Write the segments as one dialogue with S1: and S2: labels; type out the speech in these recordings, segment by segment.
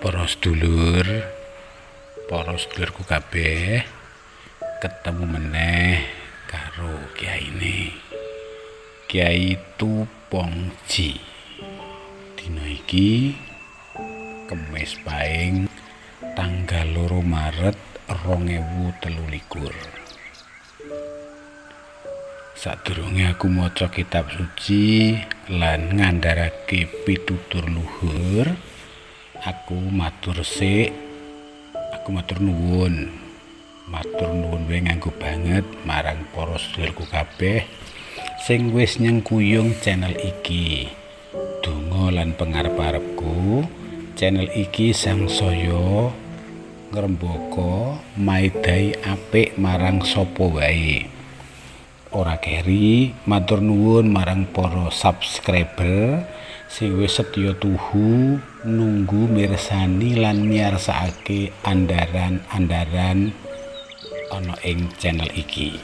S1: Para sedulur, para sedulurku kabeh, ketemu meneh karo kiyaine. Kyai Tupongji. Dina iki Kemis Paing tanggal 2 Maret 2023. Sadurunge aku maca kitab suci lan ngandharake pitutur luhur, aku matur sik, aku matur nuwun. Matur nuwun wae nganggo banget marang para sedulurku kabeh sing wis nyengkuyung channel iki. Donga lan pangarep-arepku, channel iki sangsaya ngrembaka maedai apik marang sapa wae. Ora keri matur nuwun marang para subscriber sing wis setya tuhu nunggu mirsani lan miyarsakake andaran-andaran ana ing channel iki.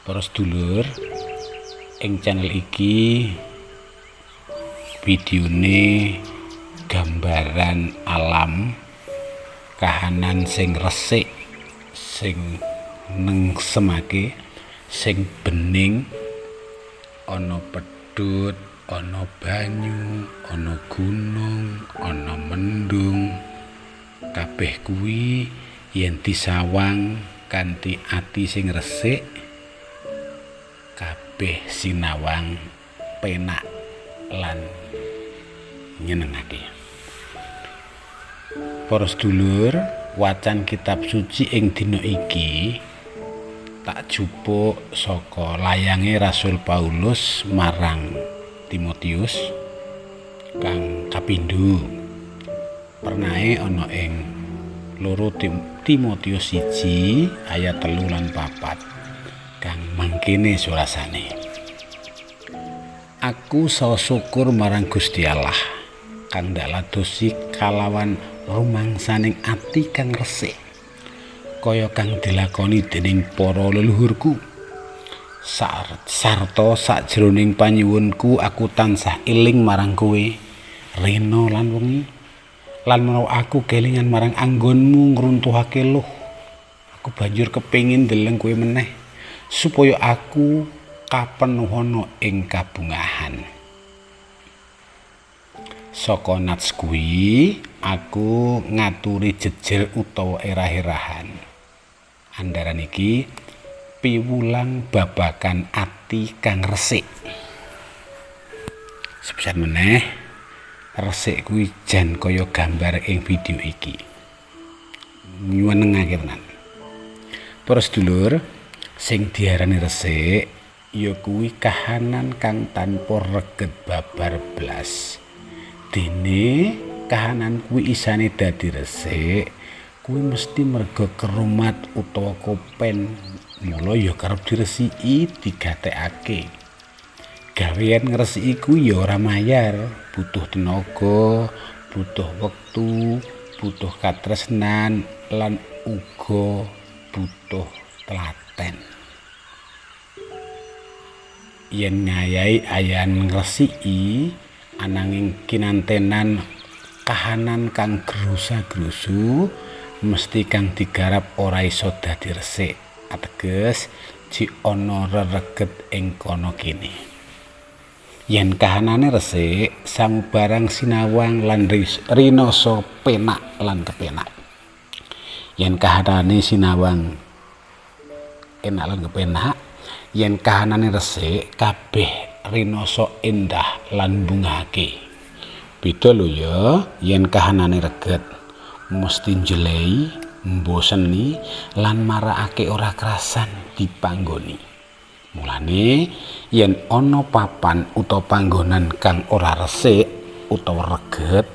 S1: Para sedulur, ing channel iki videone gambaran alam, kahanan sing resik, sing nengsemake, sing bening, ana pedhut, ana banyu, ana gunung, ana mendung. Kabeh kuwi yen disawang kanthi ati sing resik, kabeh sinawang penak lan nyenengake. Para sedulur, wacan kitab suci ing dina iki tak jupuk saka layange Rasul Paulus marang Timotius kang kapindho. Pernahe ana ing 2 Timotius 1 ayat 3 lan 4 kang mangkene surasane. Aku saha syukur marang Gusti Allah kang ndak ladosi kalawan rumangsaning ati kang resik, kaya kang dilakoni dening para leluhurku. Sarta sakjroning panyuwunku aku tansah eling marang kowe rena lan wengi, lan menawa aku kelingan marang anggonmu ngruntuhake luh, aku banjur kepingin ndeleng kowe meneh supaya aku kapenuhana ing kabungahan. Saka nats kuwi aku ngaturi jejer utawa erah-erahan. Andaran iki piwulang babagan ati kang resik. Sepisan meneh, resik kuwi jan kaya gambar ing video iki. Nyenengake tenan. Para sedulur, sing diarani resik ya kuwi kahanan kang tanpa reget babar blas. Dene kahanan kuwi isane dadi resik, kuwi mesti merga kerumat utawa kopen, mula ya kerep diresiki, digatekake. Gawean ngresiki kuwi ya ora mayar, butuh tenaga, butuh wektu, butuh katresnan lan uga butuh telaten. Yen ngayahi ayahan ngresiki ananging kinantenan kahanan kang grusa-grusu, mesti kang digarap ora iso dadi resik, ateges jik ana rereget ing kono kene. Yen kahanane resik, samubarang sinawang lan rinasa penak lan kepenak. Yen kahanane sinawang enak lan kepenak, yen kahanane resik, kabeh rinasa endah lan bungahake. Beda lho ya, yen kahanane reget, mesti njelei, mboseni lan marakake ora krasan dipanggoni. Mulane yen ana papan utawa panggonan kang ora resik utawa reget,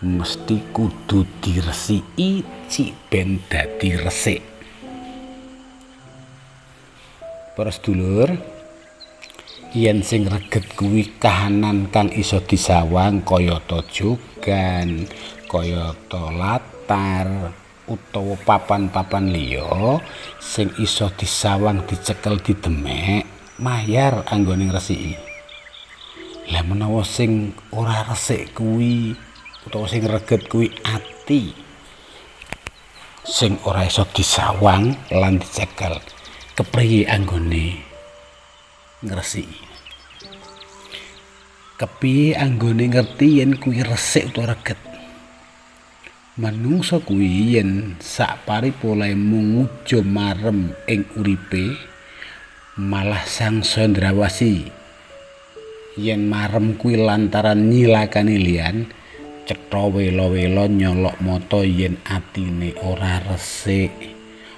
S1: mesti kudu diresiki cik ben dadi resik. Para sedulur, yen sing reget kuwi kahanan kang iso disawang kayata jogan, kayata latar utawa papan-papan liya sing iso disawang, dicekel, didemek, mayar anggone ngresiki. Lah menawa sing ora resik kuwi utawa sing reget kuwi ati sing ora iso disawang lan dicekel. Kepriye anggone ngresiki? Kepiye anggone ngerti yen kuwi resik utawa reget? Manungsa kuwi yen sak paripolahe mung ngujo marem ing uripe, malah sangsaya ndrawasi yen marem kuwi lantaran nyilakani liyan, cetha wela-wela nyolok mata yen atine ora resik.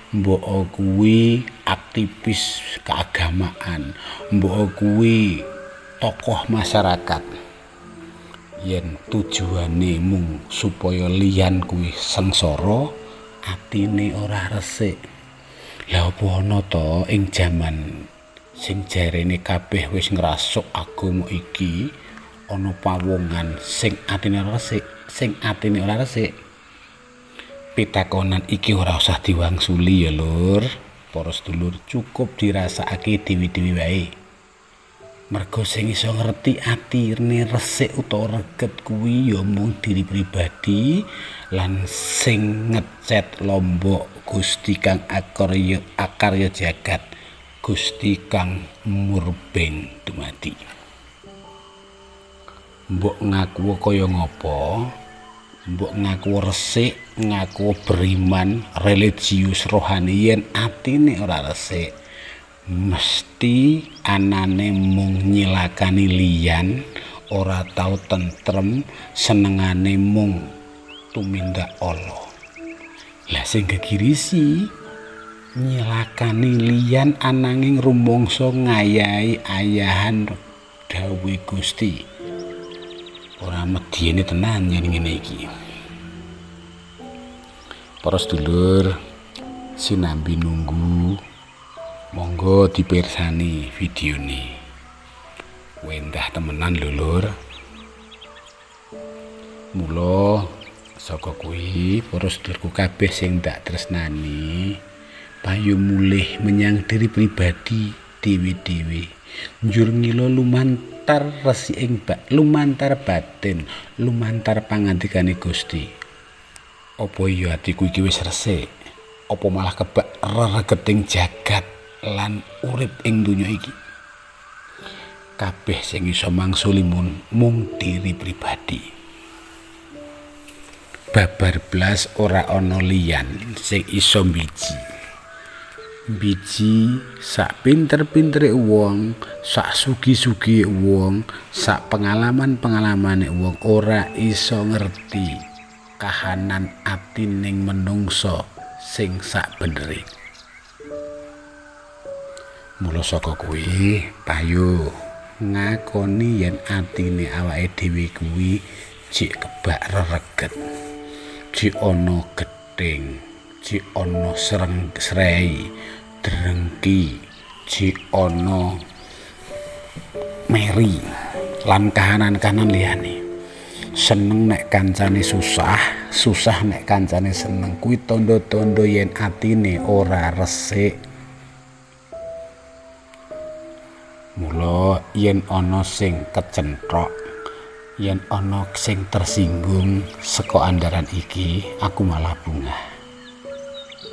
S1: Mbok kuwi aktivis keagamaan, mbok kuwi tokoh masyarakat, yen tujuane mung supaya liyan kuwi sengsara, atine ora resik. Lah apa ana to ing jaman sing jarene kabeh wis ngrasuk agama iki ana pawongan sing atine ora resik, sing atine ora resik? Pitakonan iki ora usah diwangsuli ya lur, para sedulur, cukup dirasakake dewi-dewi wae. Mergo sing iso ngerti atine resik utawa reget kuwi ya mung diri pribadi lan sing ngecet lombok Gusti kang akarya akarya jagat, Gusti kang murbeng dumadi. Mbok ngaku kaya ngapa? Mbok ngaku resik, ngaku beriman, religius, rohani, yen atine ora resik, mesti anane mung nyilakani liyan, ora tau tentrem, senengane mung tumindak ala. Lah sing gegirisi nyilakani liyan ananging rumangsa ngayahi ayahan dawuhe Gusti. Ora mediyene tenan yen ngene iki. Para sedulur, sinambi nunggu, monggo dipirsani videone. Wendah temenan lho lur. Mula saka kuwi para sedulurku kabeh sing ndak tresnani, payu mulih menyang diri pribadi dewe-dewe. Njur ngila lumantar resiking lumantar batin, lumantar pangandikane Gusti. Apa iya atiku iki wis resik? Apa malah kebak reregeting jagat lan urip ing donya iki? Kabeh sing iso mangsuli mung diri pribadi. Babar blas ora ana liyan sing iso mbiji. Biji sak pinter-pintere wong, sak sugi-sugi wong, sak pengalaman-pengalamane wong ora iso ngerti kahanan atining menungso sing sak benere. Mula saka kuwi payu ngakoni yen atine awake dhewe kuwi jek kebak rereget, jek ana gething, jek ana srei, drengki, jek ana meri lan kahanan-kahanan liyane. Seneng nek kancane susah, susah nek kancane seneng, kuwi tandha-tandha yen atine ora resik. Mula yen ana sing kecenthok, yen ana sing tersinggung saka andaran iki, aku malah bungah.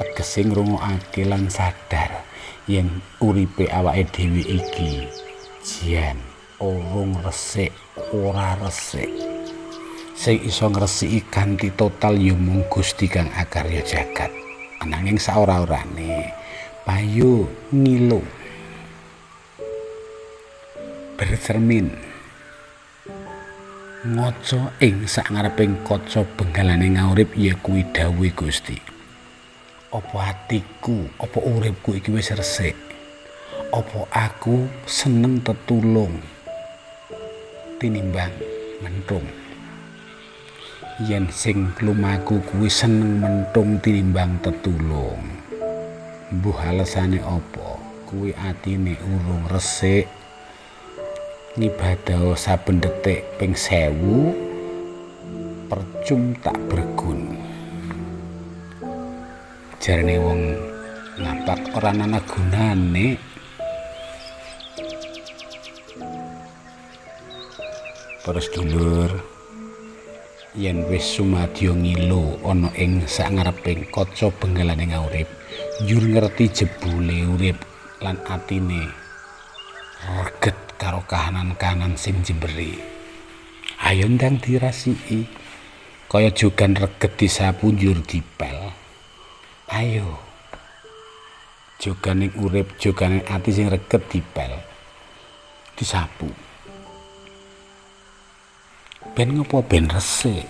S1: Tegese ngrungokake lan sadar yen uripe awake dhewe iki jian urung resik, ora resik. Sing iso ngresiki kanthi total ya mung Gusti kang akarya jagat. Ananging saora-orane payu ngilo, bercermin, ngaca ing sak ngareping kaca benggalane ngaurip ya kuwi dawuhe Gusti. Apa atiku, apa uripku iki wis resik? Apa aku seneng tetulung tinimbang mentung? Yen sing lumaku kuwi seneng mentung tinimbang tetulung, mbuh alesane apa? Kuwi atine urung resik. Ngibadah saben detik ping 1000 percum tak bergun. Jarene wong ngapak ora ana gunane. Para sedulur, Yen wis sumadyo ngilo ana ing sangareping kaca benggalane urip, njur ngerti jebule urip lan atine reget karo kahanan-kahanan sing jemberi. Ayo ndang dirasiki. Kaya jogan reget disapu njur dipel. Ayo. Joganing urip, joganing ati sing reget dipel. Disapu. Ben ngopo ben resik.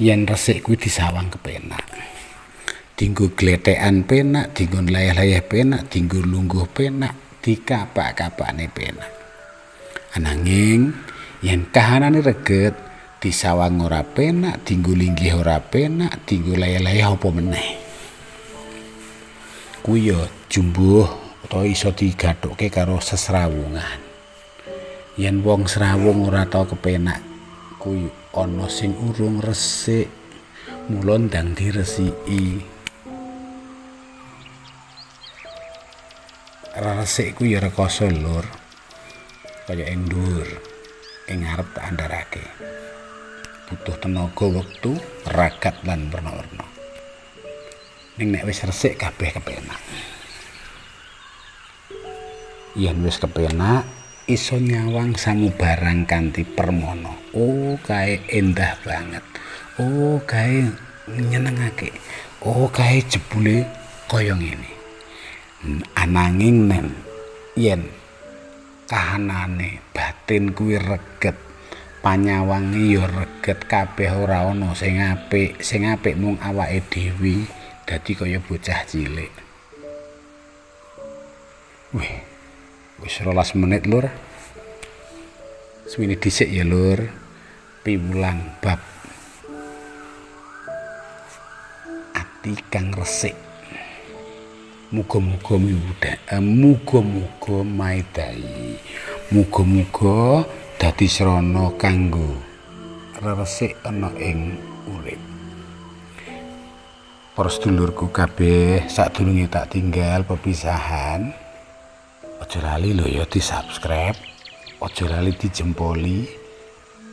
S1: Yen resik kuwi disawang kepenak. Dinggo glethekan penak, dinggo layah-layah penak, dinggo lungguh penak, dikapak-kapakne penak. Ananging yen kahanane reget, disawang ora penak, dinggo linggih ora penak, dinggo layah-layah apa meneh. Kuwi ya jumbuh utawa iso digathukke karo sesrawungan. Yen wong srawung ora tau kepenak, kuwi ana sing urung resik, mula ndang diresiki. Resik kuwi ya rekoso, Lur. Kaya ing dhuwur, ing ngarep tak andharake. Butuh tenaga, wektu, ragat lan werna-werna. Ning nek wis resik kabeh kepenak. Yen wis kepenak, iso nyawang samubarang kanthi permana. Oh, kae endah banget. Oh, kae nyenengake. Oh, kae jebule kaya ngene. Ananging nen yen kahanane batin kuwi reget, panyawange ya reget, kabeh ora ana sing apik, sing apik mung awake dhewe, dadi kaya bocah cilik. Wih, wis 12 menit, Lur. Semene dhisik ya, Lur. Piwulang bab ati kang resik. Muga-muga muga-muga maedai. Muga-muga dadi srana kanggo reresik ana ing urip. Para sedulurku kabeh, sadurunge tak tinggal pepisahan, aja lali lho ya di-subscribe, aja lali dijempoli,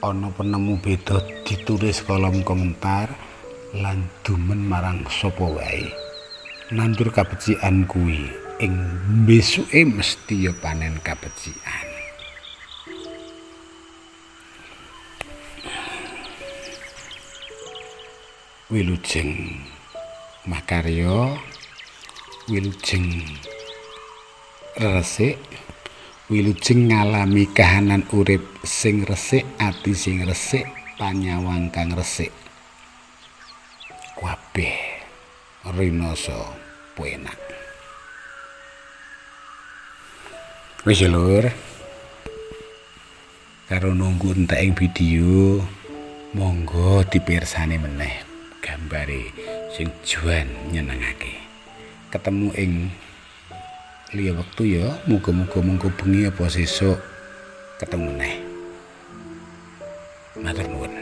S1: ana penemu beda ditulis kolom komentar lan dumen marang sapa wae. Nandur kabecikan kuwi ing besuke mesti ya panen kabecikan. Wilujeng makarya, wilujeng resik, wilujeng ngalami kahanan urip sing resik, ati sing resik, panyawang kang resik. Kabeh rinasa penak. Wis ya, Lur. Karo nunggu entek ing video, monggo dipirsani meneh gambare sing juan nyenengake. Ketemu ing liya wektu ya, muga-muga mengko bengi apa sesuk ketemu meneh. Matur nuwun.